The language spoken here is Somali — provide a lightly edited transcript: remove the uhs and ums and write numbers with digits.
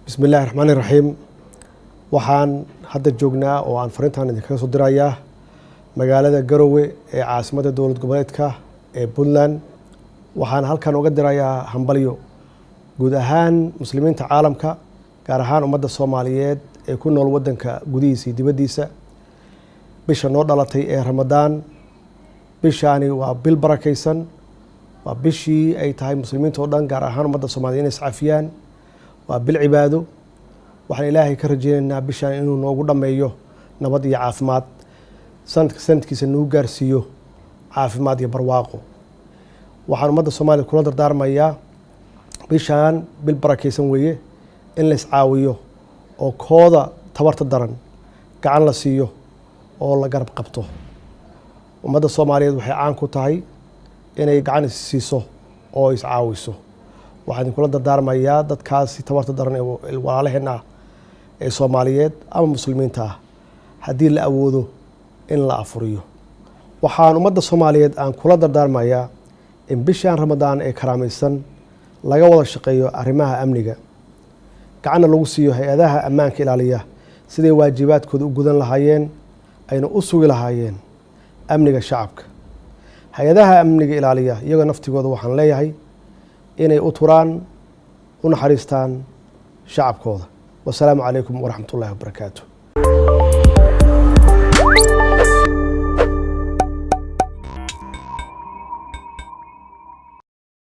Bismi Illaahi Raxmaani Raxiim. Waxaan hadda joognaa oo aan fariintan idinkaga soo dirayaa magaalada Garowe ee caasimadda dowlad goboleedka ee Puntland. Waxaan halkan uga dirayaa hambalyo guud ahaan muslimiinta caalamka, gaar ahaan ummadda Soomaaliyeed ee ku nool waddanka gudihiisa iyo dibaddiisa, bisha noo dhalatay ee Ramadaan. Bishaani waa bil barakaysan, waa bishii ay tahay muslimiinta oo dhan, gaar ahaan ummadda Soomaliyeed, inay iscafiyaan. Waa bil cibaado. Waxaan Ilaahay ka rajeynaynaa bishaan inuu noogu dhammeeyo nabad iyo caafimaad, sanadka sanadkiisa nagu gaarsiiyo caafimaad iyo barwaaqo. Waxaan ummadda Soomaaliya kula dardaarmayaa, bishaan bil barakaysan weeye, in la iscaawiyo oo kooda tabarta daran gacan la siiyo oo la garab qabto. Ummadda Soomaaliyeed waxay caan ku tahay inay gacan is siiso oo iscaawiso. Waxaan idinkula dardaarmayaa dadkaasi tabarta daran ee walaalaheenna ah ee Soomaaliyeed ama muslimiinta ah, haddii la awoodo, in la afuriyo. Waxaan ummadda Soomaaliyeed aan kula dardaarmayaa in bishaan Ramadaan ee karaamaysan laga wada shaqeeyo arrimaha amniga, gacanna lagu siiyo hay-adaha ammaanka ilaaliya siday waajibaadkooda u gudan lahaayeen ayna u sugi lahaayeen amniga shacabka. Hay-adaha amniga ilaaliya iyagoo naftigooda waxaan leeyahay inay u turaan, u naxariistaan shacabkooda. Wasalaamu calaykum waraxmat ullahi wabarakaatu.